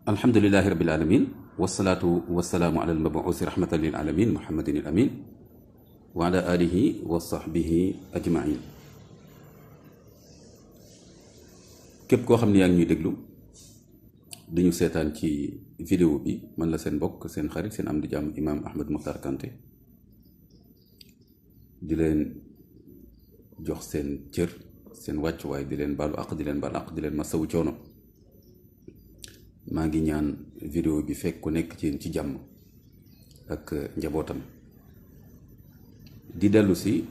alhamdulillahi rabbil alamin wasalaatu wasalaamu ala almabuusi rahmatan lil alamin muhammadin al amin wa ala alihi wa sahbihi ajmain. képp koo xam ne yaa ngi ñuy déglu di ñu seetaan ci vidéo bi man la seen mbokk seen xarit seen am di jàmm imaam Ahmed Mokhtar Kanté di leen jox seen cër seen wàccuwaay di leen baalu àq di leen baal àq di leen masawu coono. maa ngi ñaan vidéo bi fekk ku nekk ci yéen ci jàmm ak njabootam di dellu si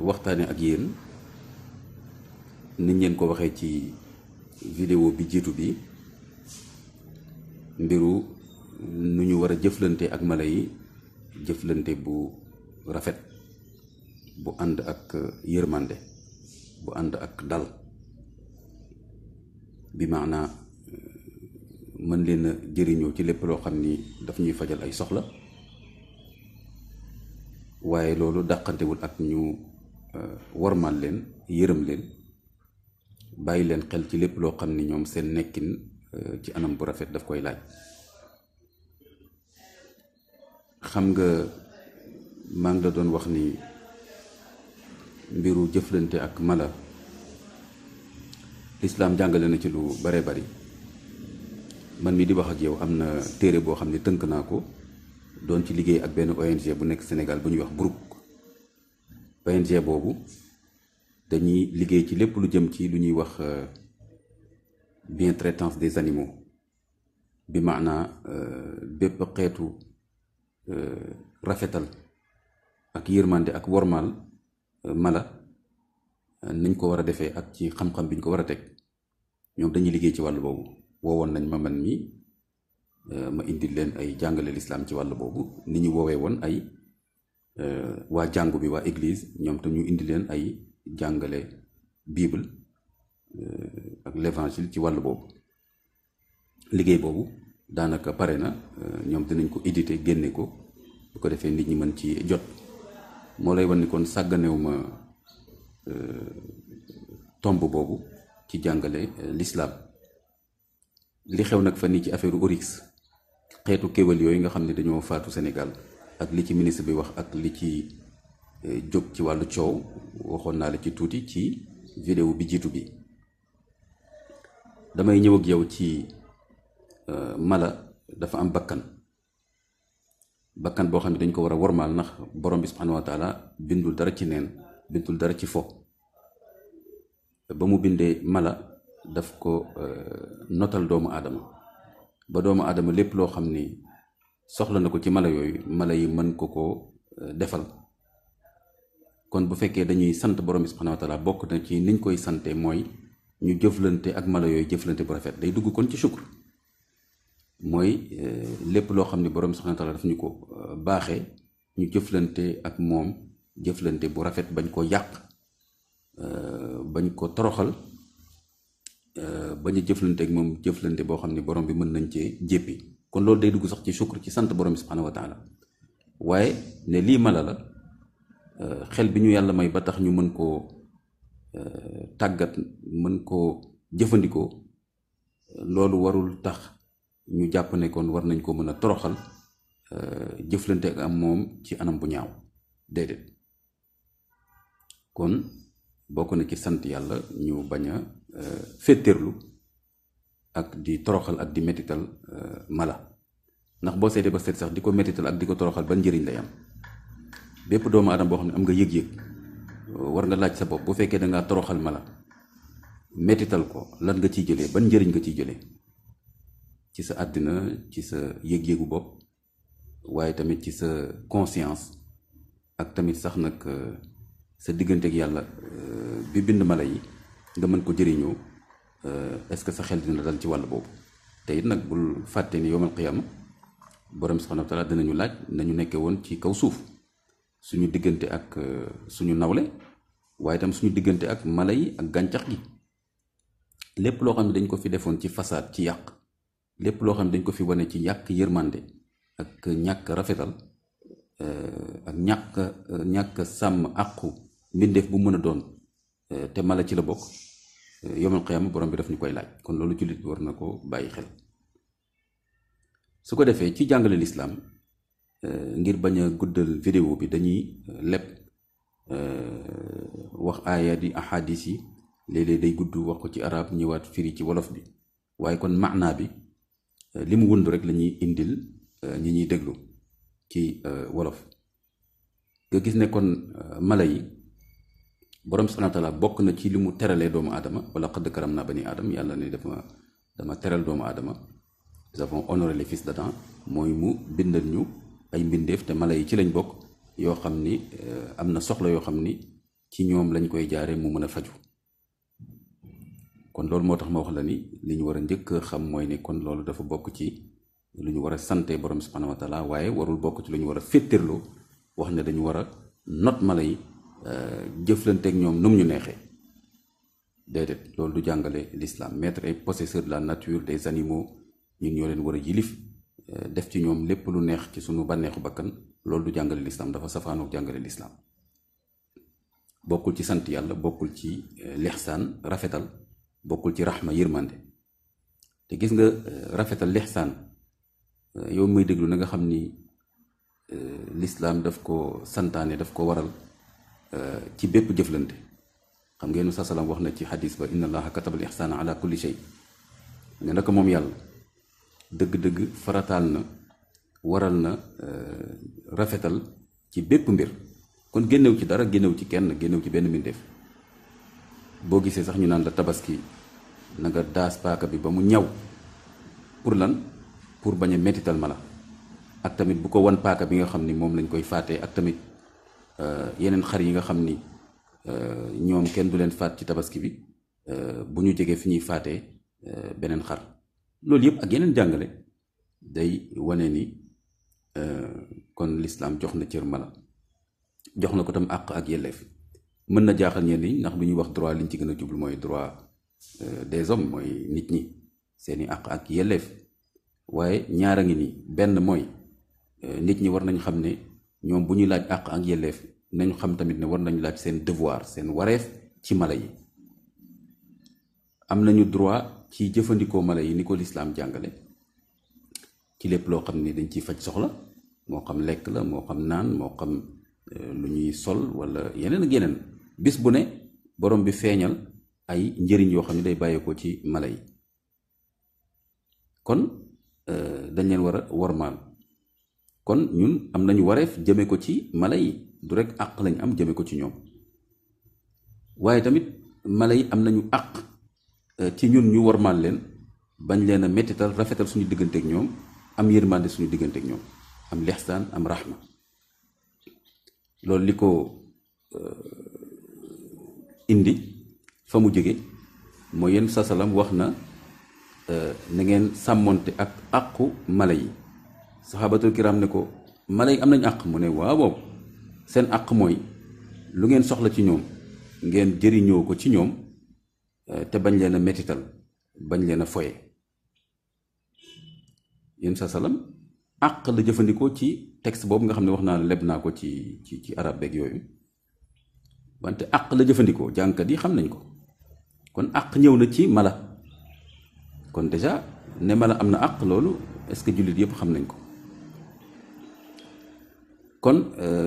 waxtaane ak yéen niñ leen ko waxee ci vidéo bi jiitu bi mbiru nu ñu war a jëflante ak mala yi jëflante bu rafet bu ànd ak yërmande bu ànd ak dal bi maanaa mën leen a jëriñoo ci lépp loo xam ni daf ñuy fajal ay soxla waaye loolu dàqantewul ak ñu warmal leen yërëm leen bàyyi leen xel ci lépp loo xam ni ñoom seen nekkin ci anam bu rafet daf koy laaj. xam nga maa ngi la doon wax ni mbiru jëflante ak mala lislaam jàngale na ci lu bare bari. man mi di wax ak yow am na téere boo xam ne tënk naa ko doon ci liggéey ak benn ONG bu nekk Sénégal bu ñuy wax Brooke. ONG boobu dañuy liggéey ci lépp lu jëm ci lu ñuy wax bientraitance des animaux bi maanaa bépp xeetu rafetal ak yërmande ak wormaal mala niñ ko war a defee ak ci xam-xam bi ñu ko war a teg ñoom dañuy liggéey ci wàllu boobu. woowoon nañ ma man mi ma indil leen ay jàngale lislaam ci wàll boobu ni ñu woowee woon ay waa jàngu bi waa église ñoom tam ñu indi leen ay jàngale bible ak l'évangile ci wàll boobu. liggéey boobu daanaka pare na ñoom dinañ ko éditer génne ko bu ko defee nit ñi mën ci jot. moo lay wan ni kon sàgganewu ma tomb boobu ci jàngale lislaam. li xew nag fan nii ci affaire Oryx xeetu kéwél yooyu nga xam ne dañoo faatu Sénégal ak li ci ministre bi wax ak li ci jóg ci wàllu coow waxoon naa la ci tuuti ci vidéo bi jiitu bi. damay ñëw ak yow ci mala dafa am bakkan boo xam ne dañ ko war a wormaal ndax borom bi subhanahu wa taala bindul dara ci neen bindul dara ci fo. ba mu bindee mala daf ko notal doomu aadama ba doomu aadama lépp loo xam ni soxla na ko ci mala yooyu mala yi mën ko defal. kon bu fekkee dañuy sant borom bi subhanahu wa taala bokk na ci niñ koy sante mooy ñu jëflante ak mala yooyu jëflante bu rafet. day dugg kon ci shukr mooy lépp loo xam ni borom bi subhanahu wa taala daf ñu ko baaxee ñu jëflante ak moom jëflante bu rafet bañ ko yàq bañ ko toroxal bañ a jëflante ak moom jëflante boo xam ne borom bi mën nañ cee jéppi. kon loolu day dugg sax ci shukr ci sant borom bi subhanahu wa taala. waaye ne lii mala la xel bi ñu yàlla may ba tax ñu mën koo tàggat mën koo jëfandikoo loolu warul tax ñu jàpp ne kon war nañ ko mën a toroxal jëflante ak am moom ci anam bu ñaaw déedéet. kon bokk na ci sant yàlla ñu bañ a féeteerlu ak di toroxal ak di mettital mala. ndax boo seetee ba seet sax di ko mettital ak di ko toroxal ban njëriñ lay am. bépp doomu aadama boo xam ne am nga yëg-yëg war nga laaj sa bopp bu fekkee dangaa toroxal mala mettital ko lan nga ciy jëlee ban njëriñ nga ciy jëlee ci sa àddina ci sa yëg-yëgu bopp waaye tamit ci sa conscience ak tamit sax nag sa diggante ak yàlla bi bind mala yi nga mën ko jëriñoo est-ce que sa xel dina dal ci wàll boobu. te it nag bul fàtte ni yawmal qiyaama borom subhanahu wa taala dinañu laaj nañu nekkee woon ci kaw suuf suñu diggante ak suñu nawle waaye tam suñu diggante ak mala yi ak gàncax gi. lépp loo xam ne dañ ko fi defoon ci façade ci yàq lépp loo xam ne dañ ko fi wane ci ñàkk yërmande ak ñàkk rafetal ak ñàkk sàmm àqu mbindeef bu mën a doon te mala ci la bokk yawmal qiyaama borom bi daf ñu koy laaj. kon loolu jullit bi war na ko bàyyi xel. su ko defee ci jàngale lislaam ngir bañ a guddal vidéo bi dañuy leb wax aaya di ahadis yi léeg-léeg day gudd wax ko ci arab ñëwaat firi ci wolof bi waaye kon maanaa bi li mu wund rek la ñuy indil ñi ñuy déglu ci wolof nga gis ne kon mala yi borom subhanahu wa taala bokk na ci li mu teralee doomu aadama wala qad karam naa bani aadama yàlla ne dama teral doomu aadama nous avons honoré les fils d'Adam mooy mu bindal ñu ay mbindeef te mala yi ci lañ bokk yoo xam ni am na soxla yoo xam ni ci ñoom lañ koy jaare mu mën a faju kon loolu moo tax ma wax la ni li ñu war a njëkk xam mooy ne kon loolu dafa bokk ci lu ñu war a sante borom subhanahu wa taala waaye warul bokk ci lu ñu war a féttéerloo wax ne dañu war a not mala yi jëflanteeg ñoom nu mu ñu neexee déedéet loolu du jàngale l'islam maître et possesseur de la nature des animaux ñun ñoo leen war a yilif def ci ñoom lépp lu neex ci sunu bànneexu bakkan loolu du jàngale l'islam dafa safaanook jàngale l'islam bokkul ci sant yàlla bokkul ci lixsaan rafetal bokkul ci raxma yërmande te gis nga rafetal lixsaan yow muy déglu na nga xam ni l'islam daf ko santaane daf ko waral ci bépp jëflante xam ngeen nu salaam wax na ci xadis ba inna allaha kataba al ixsaana ala kulli shay ne naka moom yàlla dëgg-dëgg farataal na waral na rafetal ci bépp mbir kon génnew ci dara génnew ci kenn génnew ci benn mbindeef boo gisee sax ñu naan la tabaski na nga daas paaka bi ba mu ñaw pour lan pour bañ a mettital mala ak tamit bu ko wan paaka bi nga xam ni moom lañ koy faatee ak tamit yeneen xar yi nga xam ni ñoom kenn du leen faat ci tabaski bi bu ñu jegee fi ñuy faatee beneen xar loolu yëpp ak yeneen jàngale day wane ni kon l'islam jox na cër mala jox na ko tam àq ak yelleef mën na jaaxal ñenn ñi ndax bu ñuy wax droit liñ ci gën a jublu mooy droit des hommes mooy nit ñi seeni àq ak yelleef waaye ñaar a ngi nii benn mooy nit ñi war nañ xam ne ñoom bu ñuy laaj àq ak yelleef nañu xam tamit ne war nañu laaj seen devoir seen wareef ci mala yi am nañu droit ci jëfandikoo mala yi ni ko lislaam jàngale ci lépp loo xam ni dañ ciy faj soxla moo xam lekk la moo xam naan moo xam lu ñuy sol wala yeneen ak yeneen bis bu ne borom bi feeñal ay njëriñ yoo xam ne day bàyyeekoo ci mala yi kon dañ leen war a wormaal kon ñun am nañu wareef jëme ko ci mala yi du rek àq lañ am jëme ko ci ñoom waaye tamit mala yi am nañu àq ci ñun ñu wormaal leen bañ leen a mettital rafetal suñu digganteeg ñoom am yërmande suñu digganteeg ñoom am lixsaan am raxma loolu li ko indi fa mu jóge mooy yenn sasalam wax na na ngeen sàmmonte ak àqu mala yi saxaabatul kiram ne ko mala yi am nañ àq mu ne waaw boobu seen àq mooy lu ngeen soxla ci ñoom ngeen jëriñoo ko ci ñoom te bañ leen a mettital bañ leen a foye yenn sasalam àq la jëfandikoo ci texte boobu nga xam ne wax naa leb naa ko ci arab beeg yooyu wante àq la jëfandikoo jàngkat yi xam nañ ko kon àq ñëw na ci mala kon déjà ne mala am na àq loolu est-ce que jullit yëpp xam nañ ko kon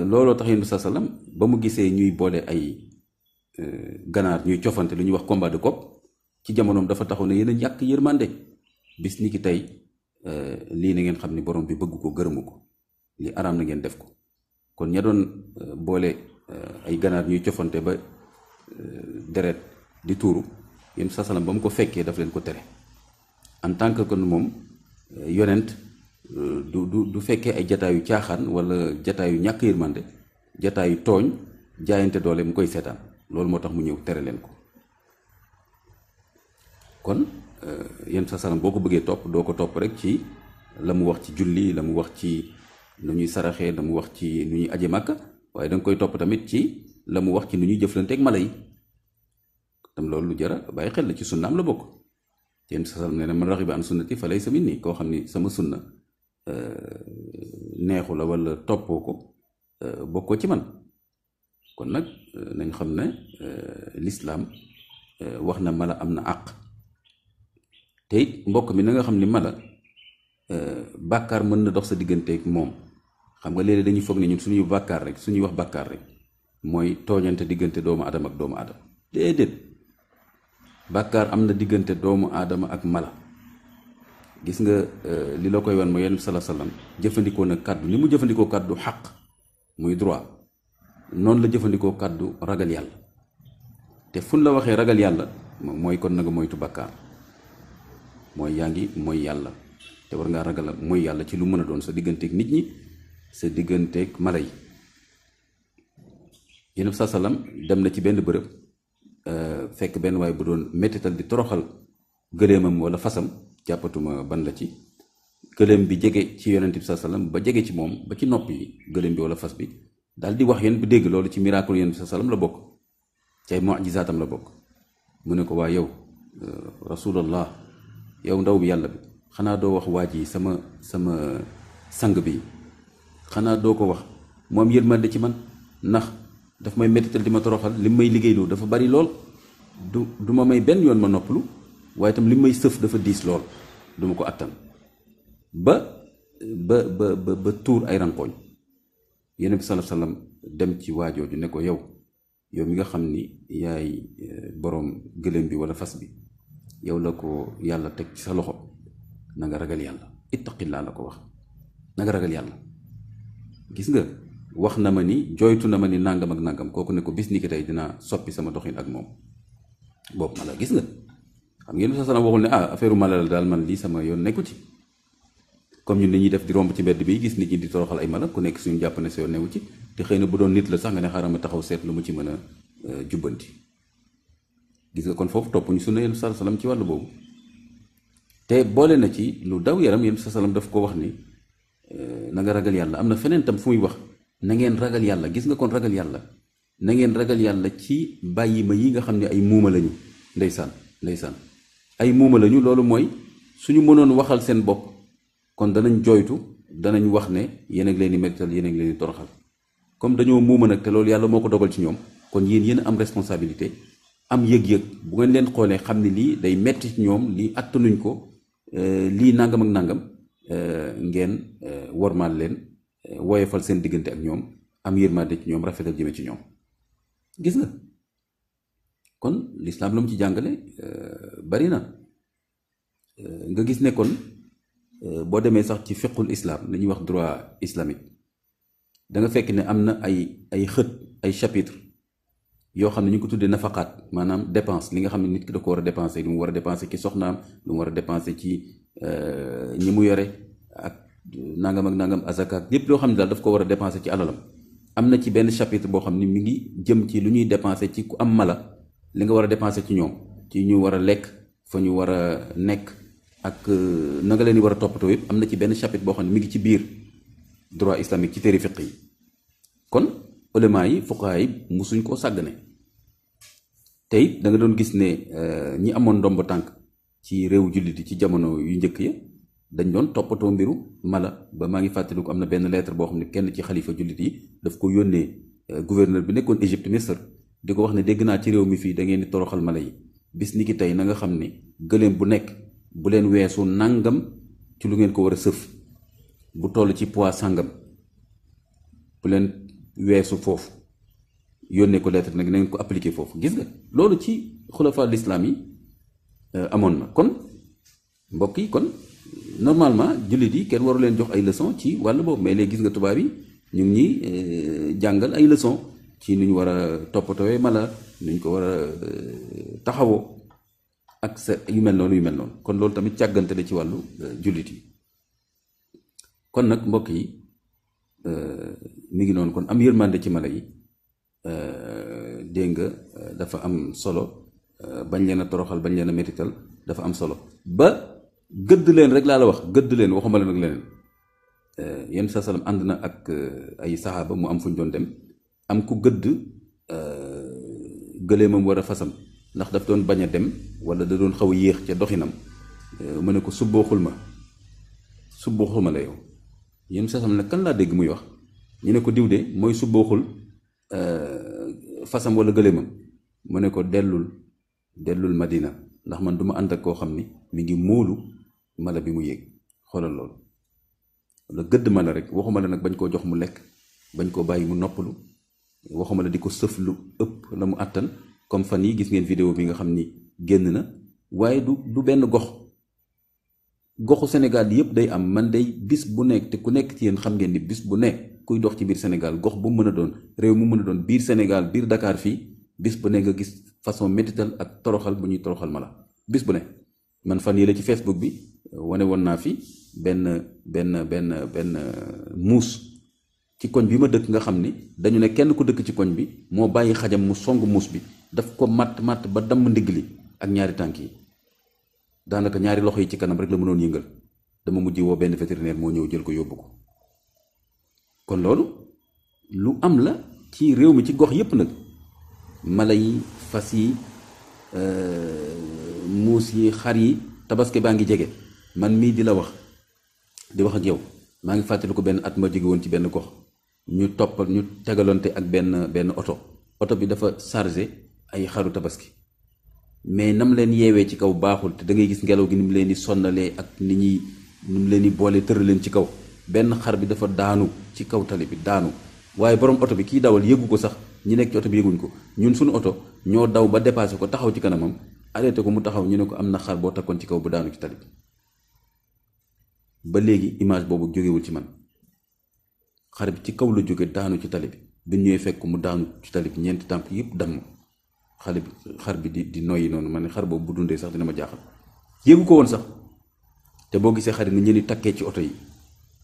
looloo tax yenn sasalam ba mu gisee ñuy boole ay ganaar ñuy cofante lu ñuy wax combat de coq ci jamonoom dafa taxaw ne yéen a ñàkk yërmande bis ni ki tey lii na ngeen xam ni borom bi bëgg ko gërëmu ko li araam na ngeen def ko kon ña doon boole ay ganaar ñuy cofante ba deret di tuuru yéen sasalam ba mu ko fekkee daf leen ko tere en tant que kon moom yonent du fekkee ay jataayu caaxaan wala jataayu ñàkk yërmande jataayu tooñ jaayante doole mu koy seetaan loolu moo tax mu ñëw tere leen ko kon yenn sa salam boo ko bëggee topp doo ko topp rek ci la mu wax ci julli la mu wax ci nu ñuy saraxee la mu wax ci nu ñuy aje màkka waaye da nga koy topp tamit ci la mu wax ci nu ñuy jëflanteeg mala yi tam loolu lu jara bàyyi xel la ci sunnaam la bokk yenn sa salam nee na man raxiba an sunnati fa laysa minni koo xam ni sama sunna neexu la wala toppoo ko bokkoo ci man kon nag nañ xam ne l'islam wax na mala am na àq te it mbokk mi na nga xam ni mala bàkkaar mën na dox sa digganteeg moom. xam nga léeg-léeg dañuy foog ne ñun suñuy bàkkaar rek suñuy wax bàkkaar rek mooy tooñante diggante doomu aadama ak doomu aadama. déedéet bàkkaar am na diggante doomu aadama ak mala. gis nga li la koy wan mooy Yonent bi sallallahu alayhi wasallam jëfandikoo na kàddu ni mu jëfandikoo kàddu xaq muy droit noonu la jëfandikoo kàddu ragal yàlla. te fu la waxee ragal yàlla mooy kon na nga moytu bàkkaar mooy yaa ngi mooy yàlla te war ngaa ragal mooy yàlla ci lu mën a doon sa digganteeg nit ñi sa digganteeg mala yi. Yonent bi sallallahu alayhi wasallam dem na ci benn bërëb fekk benn waay bu doon mettital di toroxal gëléemam wala fasam jàppatuma ban la ci gëléem bi jege ci Yonent bi sallallahu alayhi wasallam ba jege ci moom ba ci nopp yi gëléem bi wala fas bi daal di wax Yonent bi dégg loolu ci miracle Yonent bi sallallahu alayhi wasallam la bokk ci ay mu'jizaatam la bokk. mu ne ko waa yow rasulallah yow ndaw bi yàlla bi xanaa doo wax waa ji sama sang bi xanaa doo ko wax mu am yërmande ci man ndax daf may mettital di ma toroxal li may liggéeyloo dafa bari lool du ma may benn yoon ma noppalu waaye itam li may sëf dafa diis lool du ma ko attan ba tuur ay rankooñ. Yonent bi sallallahu alayhi wasallam dem ci waajooju ne ko yow mi nga xam ni yaay boroom gëléem bi wala fas bi yow la ko yàlla teg ci sa loxo na nga ragal yàlla ittaqillaa la ko wax na nga ragal yàlla. gis nga wax na ma ni jooytu na ma ni nangam ak nangam kooku ne ko bis ni ki tey dinaa soppi sama doxin ak moom boobu mala. gis nga xam ngeen sa waxul ne affaire mala la daal man lii sama yoon nekku ci comme ñun dañuy def di romb ci mbedd bi gis nit ñi di toroxal ay mala ku nekk suñu jàpp ne sa yoon newu ci te xëy na bu doon nit la sax nga ne xaaral ma taxaw seet lu mu ci mën a jubbanti. gis nga kon foofu topp ñu sunna Yonent bi sallallahu alayhi wasallam ci wàllu boobu te boole na ci lu daw yaram Yonent bi sallallahu alayhi wasallam daf ko wax ni na nga ragal yàlla. am na feneen tam fu muy wax na ngeen ragal yàlla. gis nga kon ragal yàlla na ngeen ragal yàlla ci bàyyi ma yi nga xam ne ay muuma lañu. ndeysaan ay muuma lañu. loolu mooy suñu mënoon waxal seen bopp kon danañ jooytu danañ wax ne yéen a ngi leen di mettal yéen a ngi leen di toroxal. comme dañoo muuma nag te loolu yàlla moo ko dogal ci ñoom kon yéen am responsabilité am yëg-yëg bu ngeen leen xoolee xam ne lii day metti ci ñoom lii attanuñ ko lii nangam ak nangam ngeen wormaal leen woyefal seen diggante ak ñoom am yërmande ci ñoom rafetal jëme ci ñoom. gis nga kon lislaam la mu ci jàngale bari na nga gis ne kon boo demee sax ci fiqhul islam li ñuy wax droit islamique da nga fekk ne am na ay xët ay chapitre yoo xam ne ñu ko tuddee nafaqaat maanaam dépense li nga xam ne nit ki da ko war a dépenser li mu war a dépenser ci soxnaam lu mu war a dépenser ci ñi mu yore ak nangam ak nangam azaka yépp loo xam ne daal daf ko war a dépenser ci alalam. am na ci benn chapitre boo xam ne mi ngi jëm ci lu ñuy dépenser ci ku am mala li nga war a dépenser ci ñoom ci ñu war a lekk fa ñu war a nekk ak na nga leen di war a toppatoo yëpp am na ci benn chapitre boo xam ne mi ngi ci biir droit islamique ci téere fiqh yi. kon ulama yi fuqaha yi musuñ koo sàggane te it da nga doon gis ne ñi amoon ndomb tànk ci réew jullit yi ci jamono yu njëkk ya dañ doon toppatoo mbiru mala. ba maa ngi fàttaliku am na benn lettre boo xam ne kenn ci xalifa jullit yi daf ko yónnee gouverneur bi nekkoon Égypte Misr di ko wax ne dégg naa ci réew mi fii da ngeen di toroxal mala yi bis ni ki tey na nga xam ne gëléem bu nekk bu leen weesu nangam ci lu ngeen ko war a sëf bu toll ci poids sàngam bu leen weesu foofu yónnee ko lettre nag na ngeen ko appliquer foofu. gis nga loolu ci xulafa l'islam yi amoon na. kon mbokk yi kon normalement jullit yi kenn waru leen jox ay leçon ci wàll boobu mais léegi gis nga tubaab yi ñu ngi ñuy jàngal ay leçon ci nu ñu war a toppatooyee mala nu ñu ko war a taxawoo ak sa yu mel noonu kon loolu tamit càggante la ci wàllu jullit yi. kon nag mbokk yi mi ngi noonu kon am yërmande ci mala yi dégg nga dafa am solo bañ leen a toroxal bañ leen a mettital dafa am solo ba gëdd leen rek laa la wax gëdd leen waxuma leen ak leneen. yenn saa salaam ànd na ak ay saxaaba mu am fu ñu doon dem am ku gëdd gëleemam war a fasam ndax daf doon bañ a dem wala da doon xaw a yéex ca doxinam mu ne ko subbooxul ma la yow. yenn saa salaam nag kan laa dégg muy wax ñu ne ko diw de mooy subbooxul fasam wala gëleemam mu ne ko dellul Madina ndax man duma ànd ak koo xam ni mi ngi móolu mala bi mu yéeg. xoolal loolu wala gëdd mala rek, waxuma la nag bañ koo jox mu lekk, bañ koo bàyyi mu noppalu, waxuma la di ko sëf lu ëpp la mu àttan, comme fan yi gis ngeen vidéo bi nga xam ni génn na. waaye du benn goxu Sénégal yëpp day am. man day bis bu nekk, te ku nekk ci yéen xam ngeen ni bis bu nekk kuy dox ci biir Sénégal, gox bu mën a doon, réew mu mën a doon, biir Sénégal, biir Dakar fii, bis bu ne nga gis façon métital ak toroxal bu ñuy toroxal mala, bis bu ne. man fan yii la ci Facebook bi wane woon naa fi benn muus ci koñ bi ma dëkk, nga xam ni dañu ne kenn ku dëkk ci koñ bi moo bàyyi xajam mu song muus bi, daf ko matt ba damm ndigg li ak ñaari tànk yi, daanaka ñaari loxo yi ci kanam rek la mënoon yëngal. dama mujj woo benn vétérinaire moo ñëw jël ko yóbbu ko. kon loolu lu am la ci réew mi ci gox yépp nag. mala yi, fas yi, muus yi, xar yi, tabaski baa ngi jege. man mii di la wax ak yow, maa ngi fàttali ko benn at ma jóge woon ci benn gox, ñu tegalonte ak benn oto bi dafa chargé ay xaru tabaski, mais nam leen yeewee ci kaw baaxul, te da ngay gis ngelaw gi ni mu leen di sonnalee ak ni mu leen di boole tëral leen ci kaw. benn xar bi dafa daanu ci kaw tali bi daanu, waaye borom oto bi kii dawal yëgu ko sax, ñi nekk ci oto bi yëguñ ko. ñun suñu oto ñoo daw ba dépassé ko, taxaw ci kanamam, arrêté ko mu taxaw, ñu ne ko am na xar boo takkoon ci kaw bu daanu ci tali bi. ba léegi image boobu jógewul ci man. xar bi ci kaw la jóge daanu ci tali bi, bi ñëwee fekk mu daanu ci tali bi, ñeenti tànk yëpp damm. xar bi di noyyi noonu, ma ne xar boobu bu dundee sax dina ma jaaxal. yëgu ko woon sax. te boo gisee xar yi ni ñu ni takkee ci oto yi,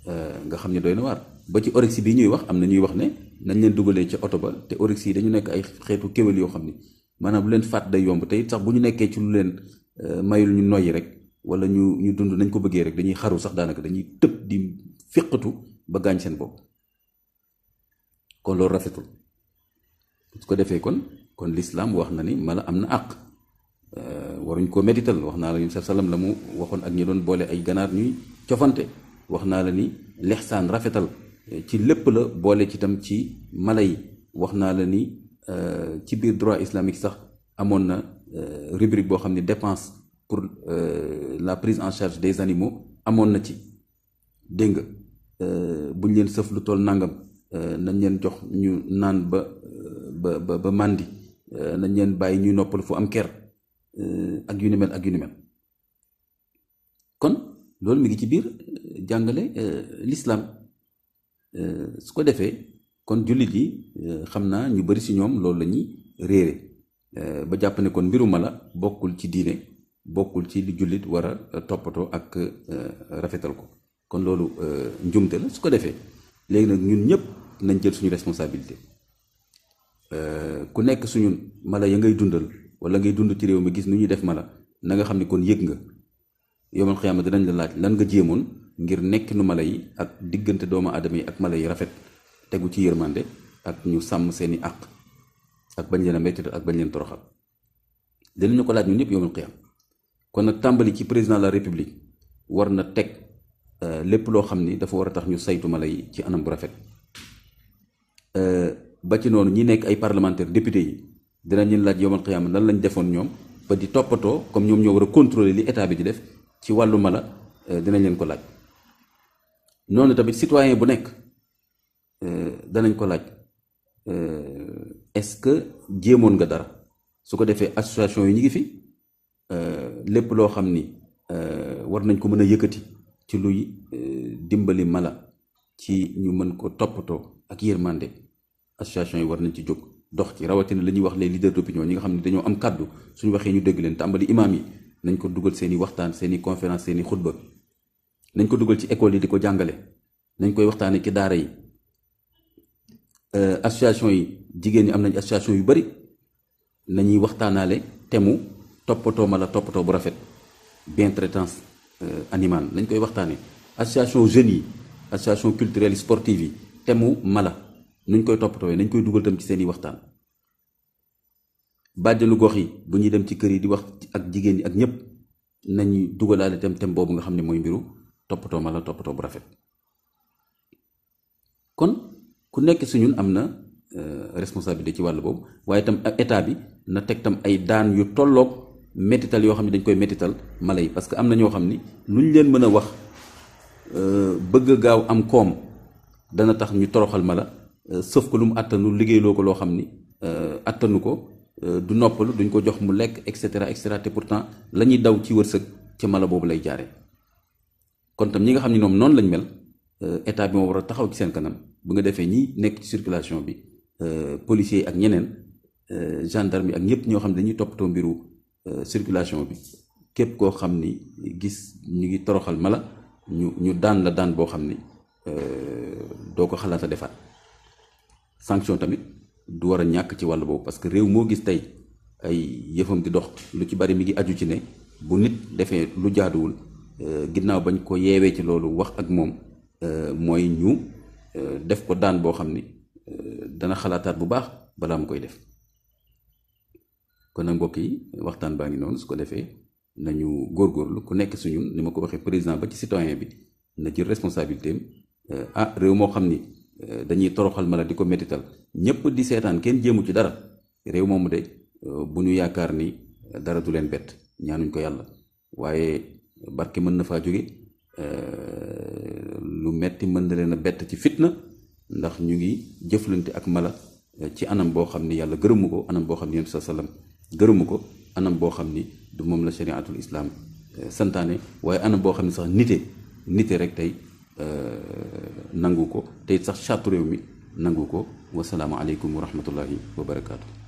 nga xam ne doy na waar. ba ci oryx bi ñuy wax, am na ñuy wax ne nañ leen dugalee ci oto ba, te oryx yi dañu nekk ay xeetu kéwél yoo xam ni maanaam bu leen faat day yomb, te it sax bu ñu nekkee ci lu leen mayul ñu noyyi rek, wala ñu dund nañ ko bëggee rek, dañuy xaru sax, daanaka dañuy tëb di fiqatu ba gaañ seen bopp. kon loolu rafetul. su ko defee kon lislaam wax na ni mala am na àq, waruñ koo médital. wax naa la yu salaam la mu waxoon ak ñi doon boole ay ganaar ñuy cofante. wax naa la ni lexsaan rafetal ci lépp la, boole ci tam ci mala yi. wax naa la ni ci biir droit islamique sax amoon na rubrique boo xam ne dépense pour la prise en charge des animaux amoon na ci. dégg nga buñ leen sëf lu toll nangam, nañ leen jox ñu naan ba màndi, nañ leen bàyyi ñuy noppal fu am ker, ak yu ni mel. kon loolu mi ngi ci biir jàngale l'islam. su ko defee kon jullit yi xam naa ñu bari ci ñoom loolu la ñuy réere, ba jàpp ne kon mbiru mala bokkul ci diine, bokkul ci li jullit war a toppatoo ak rafetal ko. kon loolu njumte la. su ko defee léegi nag ñun ñëpp nañ jël suñu responsabilité. ku nekk suñu mala ya ngay dundal wala ngay dund ci réew mi gis nu ñuy def mala, na nga xam ne kon yëg nga yawmal xiyaama dinañ la laaj lan nga jéemoon ngir nekk nu mala yi ak diggante doomu aadama yi ak mala yi rafet, tegu ci yërmande, ak ñu sàmm seeni àq, ak bañ leen a metti ak bañ leen toroxal. dinañu ko laaj ñun ñëpp yawmal xiyaama. kon nag tàmbali ci président de la république war na teg lépp loo xam ni dafa war a tax ñu saytu mala yi ci anam bu rafet. ba ci noonu ñi nekk ay parlementaire député yi dinañ leen laaj yawmal xiyaama lan lañ defoon ñoom ba di toppatoo, comme ñoom ñoo war a contrôler li état bi di def ci wàllu mala, dinañ leen ko laaj. noonu tamit citoyen bu nekk danañ ko laaj est-ce que jéemoon nga dara. su ko defee association yi ñu ngi fi, lépp loo xam ni war nañ ko mën a yëkkati ci luy dimbali mala ci ñu mën ko toppatoo ak yërmande, association yi war nañ ci jóg dox ci. rawatina la ñuy wax les leaders d'opinion, ñi nga xam ne dañoo am kàddu, suñu waxee ñu dégg leen. tàmbali imaam yi nañ ko dugal seeni waxtaan, seeni conférence, seeni xutba, nañ ko dugal ci école yi di ko jàngale, nañ koy waxtaanee ci daara yi. association yi, jigéen ñi am nañ association yu bari, nañuy waxtaanaale temu toppatoo mala, toppatoo bu rafet, bientraitance animale, nañ koy waxtaanee. association jeunes yi, association culturelle sportive yi, temu mala nuñ koy toppatoo, nañ koy dugal tam ci seeni waxtaan. bàjjenu gox yi bu ñuy dem ci kër yi di wax ak jigéen ñi ak ñëpp, nañuy dugalaale tem boobu nga xam ne mooy mbiru toppatoo mala, toppatoo bu rafet. kon ku nekk si ñun am na responsabilité ci wàll boobu, waaye tam état bi na teg tam ay daan yu tolloog métital yoo xam ne dañ koy métital mala yi. parce que am na ñoo xam ni luñ leen mën a wax bëgg gaaw am koom dana tax ñu toroxal mala sëf ko lu mu attanu liggéeyloo ko loo xam ni attanu ko du noppalu duñ ko jox mu lekk et cetera te pourtant la ñuy daw ci wërsëg ca mala boobu lay jaare kon tam ñi nga xam ne ñoom noonu lañ mel état bi moo war a taxaw ci seen kanam bu nga defee ñi nekk ci circulation bi policiers ak ñeneen gendarme yi ak ñëpp ñoo xam ne dañuy toppatoo mbiru circulation bi képp koo xam ni gis ñu ngi toroxal mala ñu daan la daan boo xam ni doo ko xalaat a defaat sanction tamit du war a ñàkk ci wàll boobu parce que réew moo gis tey ay yëfam di dox lu ci bari mi ngi aju ci ne bu nit defee lu jaaduwul ginnaaw bañ ko yeewee ci loolu wax ak moom mooy ñu def ko daan boo xam ni dana xalaataat bu baax balaa mu koy def kon nag mbokk yi waxtaan baa ngi noonu su ko defee nañu góorgóorlu ku nekk suñun ni ma ko waxee président ba ci citoyen bi na jël responsabilité am réew moo xam ni dañuy toroxal mala di ko métital ñëpp di seetaan kenn jéemu ci dara réew moomu de bu ñu yaakaar ni dara du leen bett ñaanuñ ko yàlla waaye barke mën na faa jóge lu metti mën na leen a bett ci fitna ndax ñu ngi jëflante ak mala ci anam boo xam ni yàlla gërëmu ko anam boo xam ni yonent sa sallam gërëmu ko anam boo xam ni du moom la shariatul islam santaane waaye anam boo xam ni sax nite rek tey nangu ko tey sax charte réew mi nangu ko wasalaamu aleykum wa rahmatullahi wa barakaatu.